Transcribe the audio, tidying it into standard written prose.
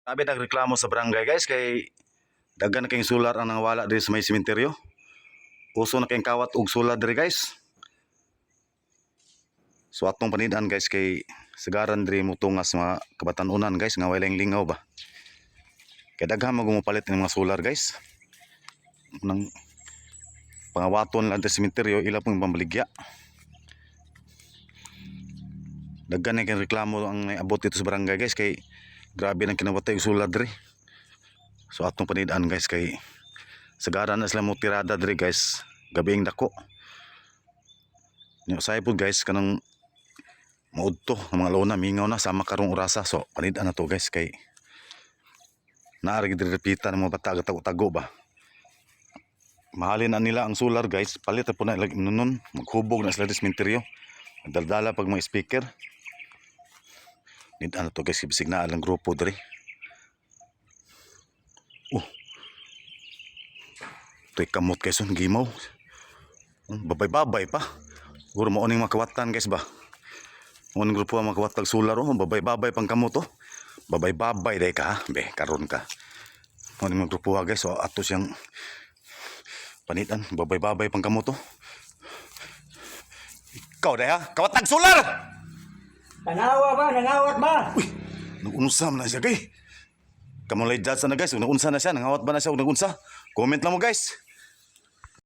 Sabi, nagreklamo sa barangay, guys, kay daghan na kayong solar ang nangawala diri sa may sementeryo. Uso na kayong kawat og solar diri, guys. So atong panid-an, guys, kay sagaran diri mutungas mga kabatanunan, guys, nga walay lingaw ba. Kay daghan man palit ng mga solar, guys. Nang pangawaton lang sa sementeryo, ila pong pambaligya. Daghan na kayong reklamo ang naabot dito sa barangay, guys, kay grabe nang kinawatay og solar diri. So atong panid-an, guys, kay sagaran na sila mo tirada diri, guys, gabiing dako. Nya usahay pud, guys, kanang maudto ang mga lona, mingaw na sama karong orasa. So panid-an na to, guys, kay naa ra gid diri dapita ng mga bata tago-tago ba. Mahalin na nila ang solar, guys, palit ra po na ilag nun, maghubog na sila sa sementeryo. Daldala pag mga speaker. Nid ano to, guys, bisig na ang grupo diri. Oh. Ito'y kamot, guys, oh, gimaw. Oh, babay-babay pa. Siguro mao ning makawatan, guys, ba. Mao ning grupo ang makawatag solar, oh, babay-babay pang kamot, oh. Babay-babay day ka, ha? Be, karon ka. Mao ning mga grupo, ha, guys, so ato siyang panid-an, babay-babay pang kamot, oh. Ikaw day ha, kawatag solar! Tanawa ba? Nangawat ba? Uy, nag-unsa man na siya, kay. Kamulay judge na, guys, nag-unsa na siya, nangawat ba na siya, nag-unsa? Comment lang mo, guys.